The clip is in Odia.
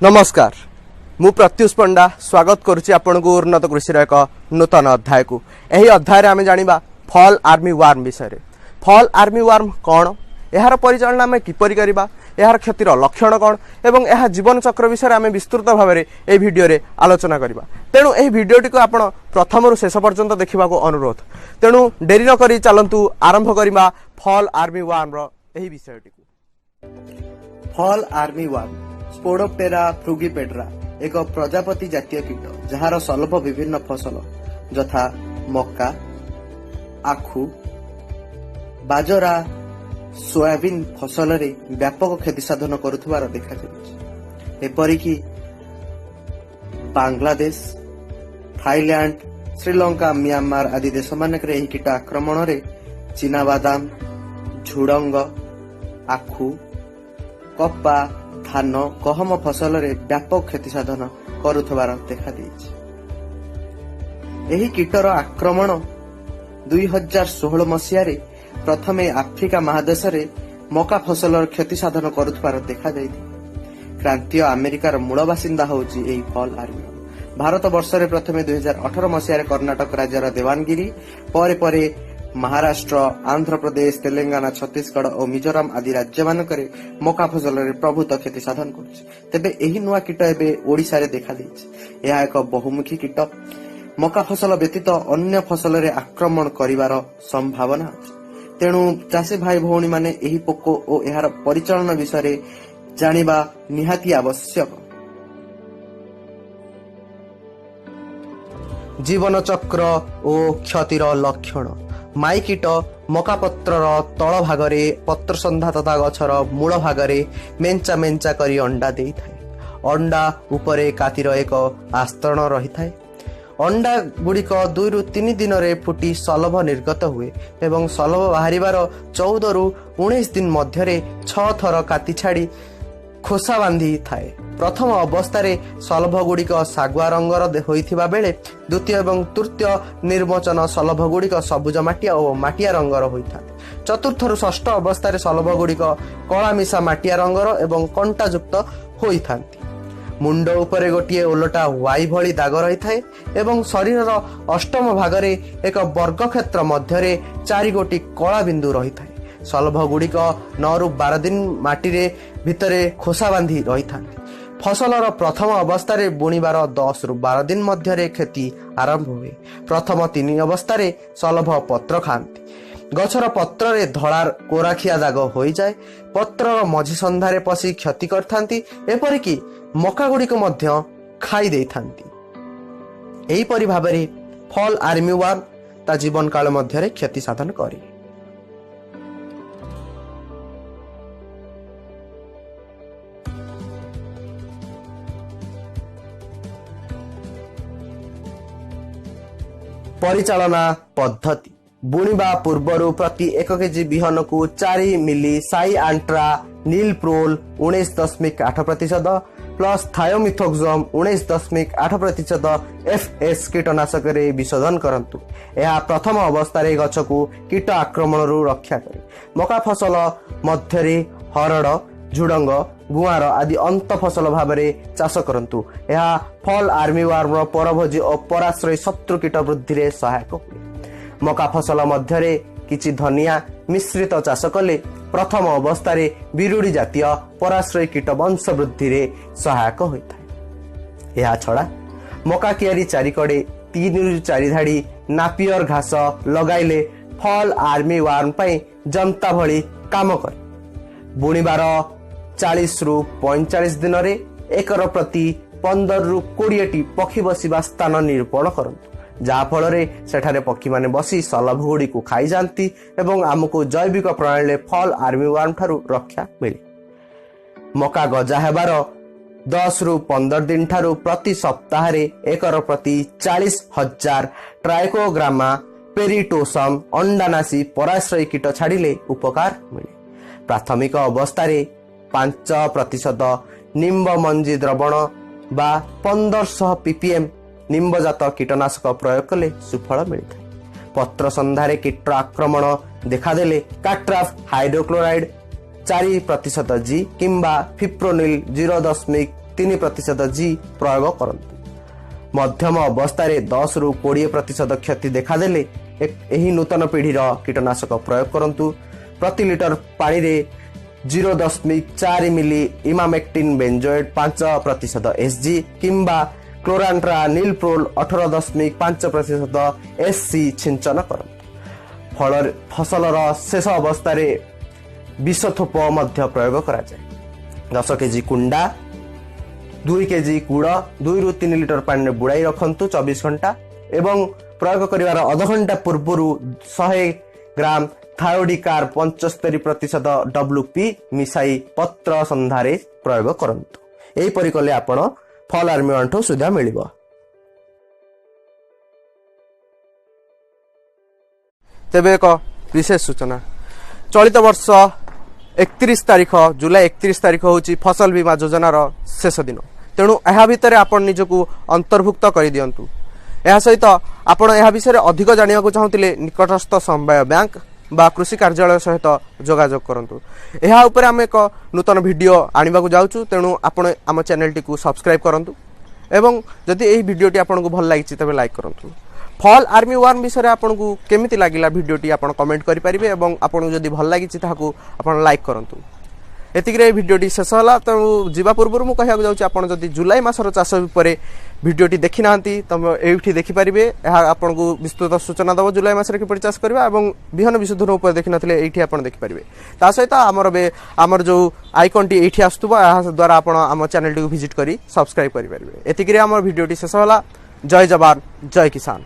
ନମସ୍କାର, ମୁଁ ପ୍ରତ୍ୟୁଷ ପଣ୍ଡା ସ୍ୱାଗତ କରୁଛି ଆପଣଙ୍କୁ ଉନ୍ନତ କୃଷିର ଏକ ନୂତନ ଅଧ୍ୟାୟକୁ। ଏହି ଅଧ୍ୟାୟରେ ଆମେ ଜାଣିବା ଫଲ୍ ଆର୍ମି ୱାର୍ମ ବିଷୟରେ। ଫଲ୍ ଆର୍ମି ୱାର୍ମ କ'ଣ, ଏହାର ପରିଚାଳନା ଆମେ କିପରି କରିବା, ଏହାର କ୍ଷତିର ଲକ୍ଷଣ କ'ଣ ଏବଂ ଏହା ଜୀବନ ଚକ୍ର ବିଷୟରେ ଆମେ ବିସ୍ତୃତ ଭାବରେ ଏହି ଭିଡ଼ିଓରେ ଆଲୋଚନା କରିବା। ତେଣୁ ଏହି ଭିଡ଼ିଓଟିକୁ ଆପଣ ପ୍ରଥମରୁ ଶେଷ ପର୍ଯ୍ୟନ୍ତ ଦେଖିବାକୁ ଅନୁରୋଧ। ତେଣୁ ଡେରି ନକରି ଚାଲନ୍ତୁ ଆରମ୍ଭ କରିବା ଫଲ୍ ଆର୍ମି ୱାର୍ମର ଏହି ବିଷୟଟିକୁ। ଫଲ୍ ଆର୍ମି ୱାର୍ମ ସ୍ପୋଡୋପ୍ଟେରା ଫ୍ରୁଗିପେଡ୍ରା ଏକ ପ୍ରଜାପତି ଜାତୀୟ କୀଟ, ଯାହାର ଶଲଭ ବିଭିନ୍ନ ଫସଲ ଯଥା ମକା, ଆଖୁ, ବାଜରା, ସୋୟାବିନ୍ ଫସଲରେ ବ୍ୟାପକ କ୍ଷତି ସାଧନ କରୁଥିବାର ଦେଖାଯାଉଛି। ଏପରିକି ବାଂଲାଦେଶ, ଥାଇଲ୍ୟାଣ୍ଡ, ଶ୍ରୀଲଙ୍କା, ମିଆଁମାର ଆଦି ଦେଶମାନଙ୍କରେ ଏହି କୀଟ ଆକ୍ରମଣରେ ଚିନାବାଦାମ, ଝୁଡଙ୍ଗ, ଆଖୁ, କପା, ଧାନ, ଗହମ ଫସଲରେ ବ୍ୟାପକ କ୍ଷତି ସାଧନ କରୁଥିବାର ଦେଖାଦେଇଛି। ଏହି କୀଟର ଆକ୍ରମଣ 2016 ମସିହାରେ ପ୍ରଥମେ ଆଫ୍ରିକା ମହାଦେଶରେ ମକା ଫସଲର କ୍ଷତି ସାଧନ କରୁଥିବାର ଦେଖାଯାଇଥିଲା। କ୍ରାନ୍ତୀୟ ଆମେରିକାର ମୂଳ ବାସିନ୍ଦା ହେଉଛି ଏହି ଫଲ୍ ଆର୍ମି। ଭାରତ ବର୍ଷରେ ପ୍ରଥମେ 2018 ମସିହାରେ କର୍ଣ୍ଣାଟକ ରାଜ୍ୟର ଦେବାନଗିରି, ପରେ ପରେ ମହାରାଷ୍ଟ୍ର, ଆନ୍ଧ୍ରପ୍ରଦେଶ, ତେଲେଙ୍ଗାନା, ଛତିଶଗଡ଼ ଓ ମିଜୋରାମ ଆଦି ରାଜ୍ୟମାନଙ୍କରେ ମକା ଫସଲରେ ପ୍ରଭୂତ କ୍ଷତି ସାଧନ କରୁଛି। ତେବେ ଏହି ନୂଆ କୀଟ ଏବେ ଓଡ଼ିଶାରେ ଦେଖାଦେଇଛି। ଏହା ଏକ ବହୁମୁଖୀ କୀଟ। ମକା ଫସଲ ବ୍ୟତୀତ ଅନ୍ୟ ଫସଲରେ ଆକ୍ରମଣ କରିବାର ସମ୍ଭାବନା ଅଛି। ତେଣୁ ଚାଷୀ ଭାଇ ଭଉଣୀମାନେ ଏହି ପୋକ ଓ ଏହାର ପରିଚାଳନା ବିଷୟରେ ଜାଣିବା ନିହାତି ଆବଶ୍ୟକ। ଜୀବନଚକ୍ର ଓ କ୍ଷତିର ଲକ୍ଷଣ। ମାଇକୀଟ ମକା ପତ୍ରର ତଳ ଭାଗରେ, ପତ୍ରସନ୍ଧା ତଥା ଗଛର ମୂଳ ଭାଗରେ ମେଞ୍ଚା ମେଞ୍ଚା କରି ଅଣ୍ଡା ଦେଇଥାଏ। ଅଣ୍ଡା ଉପରେ କାତିର ଏକ ଆସ୍ତରଣ ରହିଥାଏ। ଅଣ୍ଡା ଗୁଡ଼ିକ 2ରୁ 3 ଦିନରେ ଫୁଟି ଶଲଭ ନିର୍ଗତ ହୁଏ ଏବଂ ଶଲଭ ବାହାରିବାର 14ରୁ 19 ଦିନ ମଧ୍ୟରେ 6 ଥର କାତି ଛାଡ଼ି ଖୋସା ବାନ୍ଧି ଥାଏ। ପ୍ରଥମ ଅବସ୍ଥାରେ ଶଲଭ ଗୁଡ଼ିକ ଶାଗୁଆ ରଙ୍ଗର ହୋଇଥିବା ବେଳେ ଦ୍ୱିତୀୟ ଏବଂ ତୃତୀୟ ନିର୍ମୋଚନ ଶଲଭ ଗୁଡ଼ିକ ସବୁଜ ମାଟିଆ ଓ ମାଟିଆ ରଙ୍ଗର ହୋଇଥାନ୍ତି। ଚତୁର୍ଥରୁ ଷଷ୍ଠ ଅବସ୍ଥାରେ ଶଲଭ ଗୁଡ଼ିକ କଳା ମିଶା ମାଟିଆ ରଙ୍ଗର ଏବଂ କଣ୍ଟାଯୁକ୍ତ ହୋଇଥାନ୍ତି। ମୁଣ୍ଡ ଉପରେ ଗୋଟିଏ ଓଲଟା ୱାଇ ଭଳି ଦାଗ ରହିଥାଏ ଏବଂ ଶରୀରର ଅଷ୍ଟମ ଭାଗରେ ଏକ ବର୍ଗକ୍ଷେତ୍ର ମଧ୍ୟରେ ଚାରିଗୋଟି କଳା ବିନ୍ଦୁ ରହିଥାଏ। ଶଲଭ ଗୁଡ଼ିକ 9ରୁ 12 ଦିନ ମାଟିରେ ଭିତରେ ଖୋସା ବାନ୍ଧି ରହିଥାନ୍ତି। ଫସଲର ପ୍ରଥମ ଅବସ୍ଥାରେ ବୁଣିବାର 10ରୁ 12 ଦିନ ମଧ୍ୟରେ କ୍ଷତି ଆରମ୍ଭ ହୁଏ। ପ୍ରଥମ ତିନି ଅବସ୍ଥାରେ ଶଲଭ ପତ୍ର ଖାଆନ୍ତି। ଗଛର ପତ୍ରରେ ଧଳା କୋରାଖିଆ ଦାଗ ହୋଇଯାଏ। ପତ୍ରର ମଝି ସନ୍ଧାରେ ପଶି କ୍ଷତି କରିଥାନ୍ତି। ଏପରିକି ମକା ଗୁଡ଼ିକୁ ମଧ୍ୟ ଖାଇ ଦେଇଥାନ୍ତି। ଏହିପରି ଭାବରେ ଫଲ୍ ଆର୍ମି ୱାର୍ମ ତା ଜୀବନ କାଳ ମଧ୍ୟରେ କ୍ଷତି ସାଧନ କରେ। ପରିଚାଳନା ପଦ୍ଧତି: ବୁଣିବା ପୂର୍ବରୁ ପ୍ରତି 1 କେଜି ବିହନକୁ 4 ମିଲି ସାଇ ଆଣ୍ଟ୍ରା ନିଲପ୍ରୋଲ 19.8% ପ୍ଲସ୍ ଥାୟୋମିଥୋକ୍ସମ୍ 19.8% ଏଫ୍ ଏସ୍ କୀଟନାଶକରେ ବିଶୋଧନ କରନ୍ତୁ। ଏହା ପ୍ରଥମ ଅବସ୍ଥାରେ ଗଛକୁ କୀଟ ଆକ୍ରମଣରୁ ରକ୍ଷା କରେ। ମକା ଫସଲ ମଧ୍ୟରେ ହରଡ଼, ଝୁଡ଼ଙ୍ଗ, ଗୁଆଁର ଆଦି ଅନ୍ତ ଫସଲ ଭାବରେ ଚାଷ କରନ୍ତୁ। ଏହା ଫଲ୍ ଆର୍ମି ୱାର୍ମର ପରଭୋଜୀ ଓ ପରାଶ୍ରୟୀ ଶତ୍ରୁ କୀଟ ବୃଦ୍ଧିରେ ସହାୟକ ହୁଏ। ମକା ଫସଲ ମଧ୍ୟରେ କିଛି ଧନିଆ ମିଶ୍ରିତ ଚାଷ କଲେ ପ୍ରଥମ ଅବସ୍ଥାରେ ବିରୁଡ଼ି ଜାତୀୟ ପରାଶ୍ରୟୀ କୀଟ ବଂଶ ବୃଦ୍ଧିରେ ସହାୟକ ହୋଇଥାଏ। ଏହା ଛଡ଼ା ମକା କିଆରି ଚାରିକଡ଼େ 3ରୁ 4 ଧାଡ଼ି ନାପିୟର ଘାସ ଲଗାଇଲେ ଫଲ୍ ଆର୍ମି ୱାର୍ମ ପାଇଁ ଜନ୍ତା ଭଳି କାମ କରେ। ବୁଣିବାର 40ରୁ 45 ଦିନରେ ଏକର ପ୍ରତି 15ରୁ 20ଟି ପକ୍ଷୀ ବସିବା ସ୍ଥାନ ନିରୂପଣ କରନ୍ତୁ, ଯାହାଫଳରେ ସେଠାରେ ପକ୍ଷୀମାନେ ବସି ଶଲଭ ଗୁଡ଼ିକୁ ଖାଇଯାଆନ୍ତି ଏବଂ ଆମକୁ ଜୈବିକ ପ୍ରଣାଳୀରେ ଫଲ୍ ଆର୍ମି ୱାର୍ମ ଠାରୁ ରକ୍ଷା ମିଳେ। ମକା ଗଜା ହେବାର 10ରୁ 15 ଦିନ ଠାରୁ ପ୍ରତି ସପ୍ତାହରେ ଏକର ପ୍ରତି 40,000 ଟ୍ରାଇକୋଗ୍ରାମା ପେରିଟୋସମ୍ ଅଣ୍ଡାନାଶୀ ପରାଶ୍ରୟୀ କୀଟ ଛାଡ଼ିଲେ ଉପକାର ମିଳେ। ପ୍ରାଥମିକ ଅବସ୍ଥାରେ 5% ନିମ୍ବ ମଞ୍ଜି ଦ୍ରବଣ ବା 1500 ପିପିଏମ୍ ନିମ୍ବଜାତ କୀଟନାଶକ ପ୍ରୟୋଗ କଲେ ସୁଫଳ ମିଳିଥାଏ। ପତ୍ର ସନ୍ଧାରେ କୀଟ ଆକ୍ରମଣ ଦେଖାଦେଲେ କାଟ୍ରାଫ୍ ହାଇଡ୍ରୋକ୍ଲୋରାଇଡ୍ 4% ଜି କିମ୍ବା ଫିପ୍ରୋନିଲ୍ 0. 3% ଜି ପ୍ରୟୋଗ କରନ୍ତୁ। ମଧ୍ୟମ ଅବସ୍ଥାରେ 10ରୁ 20% କ୍ଷତି ଦେଖାଦେଲେ ଏହି ନୂତନ ପିଢ଼ିର କୀଟନାଶକ ପ୍ରୟୋଗ କରନ୍ତୁ। ପ୍ରତି ଲିଟର ପାଣିରେ 0.4 ମିଲି ଇମାମେକ୍ଟିନ୍ ବେଞ୍ଜୋଏଟ୍ 5% ଏସ୍ ଜି କିମ୍ବା କ୍ଲୋରାଣ୍ଟ୍ରା ନିଲପ୍ରୋଲ 18.5% ଏସ୍ ସି ଛିଞ୍ଚନ କରନ୍ତୁ। ଫଳରେ ଫସଲର ଶେଷ ଅବସ୍ଥାରେ ବିଷ ଥୋପ ମଧ୍ୟ ପ୍ରୟୋଗ କରାଯାଏ। 10 କେଜି କୁଣ୍ଡା, 2 କେଜି ଗୁଡ଼ 2ରୁ 3 ଲିଟର ପାଣିରେ ବୁଡ଼ାଇ ରଖନ୍ତୁ 24 ଘଣ୍ଟା ଏବଂ ପ୍ରୟୋଗ କରିବାର ଅଧଘଣ୍ଟା ପୂର୍ବରୁ 100 ଗ୍ରାମ ଥାୟୋଡିକାର 75% ଡବ୍ଲ୍ୟୁ ପି ମିଶାଇ ପତ୍ର ସନ୍ଧାରେ ପ୍ରୟୋଗ କରନ୍ତୁ। ଏହିପରି କଲେ ଆପଣ ଫଲ୍ ଆର୍ମି ୱାର୍ମଠୁ ସୁବିଧା ମିଳିବ। ତେବେ ଏକ ବିଶେଷ ସୂଚନା, ଚଳିତ ବର୍ଷ 31 ତାରିଖ ଜୁଲାଇ 31 ତାରିଖ ହେଉଛି ଫସଲ ବୀମା ଯୋଜନାର ଶେଷ ଦିନ। ତେଣୁ ଏହା ଭିତରେ ଆପଣ ନିଜକୁ ଅନ୍ତର୍ଭୁକ୍ତ କରିଦିଅନ୍ତୁ। ଏହା ସହିତ ଆପଣ ଏହା ବିଷୟରେ ଅଧିକ ଜାଣିବାକୁ ଚାହୁଁଥିଲେ ନିକଟସ୍ଥ ସମବାୟ ବ୍ୟାଙ୍କ ବା କୃଷି କାର୍ଯ୍ୟାଳୟ ସହିତ ଯୋଗାଯୋଗ କରନ୍ତୁ। ଏହା ଉପରେ ଆମେ ଏକ ନୂତନ ଭିଡ଼ିଓ ଆଣିବାକୁ ଯାଉଛୁ, ତେଣୁ ଆପଣ ଆମ ଚ୍ୟାନେଲଟିକୁ ସବସ୍କ୍ରାଇବ୍ କରନ୍ତୁ ଏବଂ ଯଦି ଏହି ଭିଡ଼ିଓଟି ଆପଣଙ୍କୁ ଭଲ ଲାଗିଛି ତେବେ ଲାଇକ୍ କରନ୍ତୁ। ଫଲ୍ ଆର୍ମି ୱାର୍ମ ବିଷୟରେ ଆପଣଙ୍କୁ କେମିତି ଲାଗିଲା ଭିଡ଼ିଓଟି ଆପଣ କମେଣ୍ଟ କରିପାରିବେ ଏବଂ ଆପଣଙ୍କୁ ଯଦି ଭଲ ଲାଗିଛି ତାହାକୁ ଆପଣ ଲାଇକ୍ କରନ୍ତୁ। ଏତିକିରେ ଏହି ଭିଡ଼ିଓଟି ଶେଷ ହେଲା। ତେଣୁ ଯିବା ପୂର୍ବରୁ ମୁଁ କହିବାକୁ ଯାଉଛି, ଆପଣ ଯଦି ଜୁଲାଇ ମାସର ଚାଷ ଉପରେ ଭିଡ଼ିଓଟି ଦେଖିନାହାନ୍ତି ତମେ ଏଇଠି ଦେଖିପାରିବେ। ଏହା ଆପଣଙ୍କୁ ବିସ୍ତୃତ ସୂଚନା ଦେବ ଜୁଲାଇ ମାସରେ କିପରି ଚାଷ କରିବା ଏବଂ ବିହନ ବିଶୋଧନ ଉପରେ ଦେଖିନଥିଲେ ଏଇଠି ଆପଣ ଦେଖିପାରିବେ। ତା ସହିତ ଆମର ଯେଉଁ ଆଇକନ୍ଟି ଏଇଠି ଆସୁଥିବ, ଏହା ଦ୍ୱାରା ଆପଣ ଆମ ଚ୍ୟାନେଲଟିକୁ ଭିଜିଟ୍ କରି ସବସ୍କ୍ରାଇବ୍ କରିପାରିବେ। ଏତିକିରେ ଆମର ଭିଡ଼ିଓଟି ଶେଷ ହେଲା। ଜୟ ଯବାନ, ଜୟ କିଷାନ।